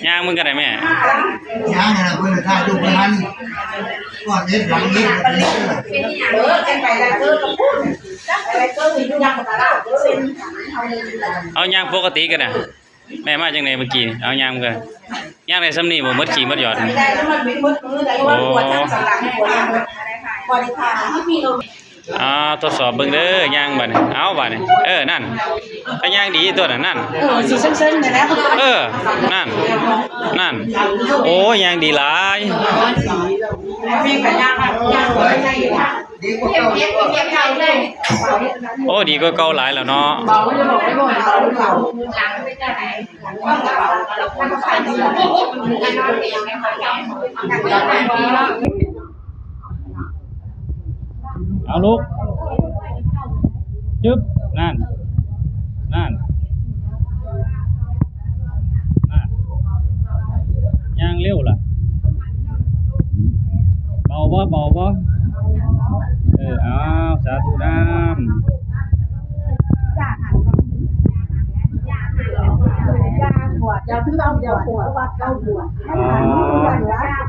ຍ່າງເບິ່ງກໍໄດ້ແມ່. ຍ່າງຫັ້ນນະ ເພິ່ນຖ່າຍຮູບບໍ່ທັນ ກ່ອນເຮັດຫຼັງເຮັດ. ເອົາຍ່າງປົກກະຕິກໍໄດ້. ແມ່ມາຈັ່ງໃດເມື່ອກີ້? ເອົາຍ່າງເບິ່ງ ຍ່າງໄດ້ສ່ຳນີ້ບໍ່? ໝົດຂີ້ໝົດຢອດ. ໂອ້ ອ່າ ທົດສອບເບິ່ງເດີ ຍ່າງບາດນີ້. ເອົາບາດນີ້ ເອີ ນັ້ນ ກໍຍ່າງດີຕົວນັ້ນ. ນັ້ນ ເອີ ຊິເຊິ່ງໆນີ້ແຫຼະ. ເອີ ນັ້ນ ນັ້ນ ໂອ້ຍ ຍ່າງດີຫຼາຍ. ໂອ້ ດີກວ່າເກົ່າຫຼາຍແລ້ວເນາະ. ເອົາລຸກ ຈຶບ ນັ້ນ ນັ້ນ ນັ້ນ ຍ່າງເລັວລະ. ເບົາບໍ່? ເບົາບໍ່? ເອີ ເອົາ ສາທຸນຳ. ຢ່າປວດ ຢ່າເພິ່ງເອົາປວດ ເພາະວ່າເຮົາປວດ ມັນ ອໍ ມັນບໍ່ໄດ້ລະ.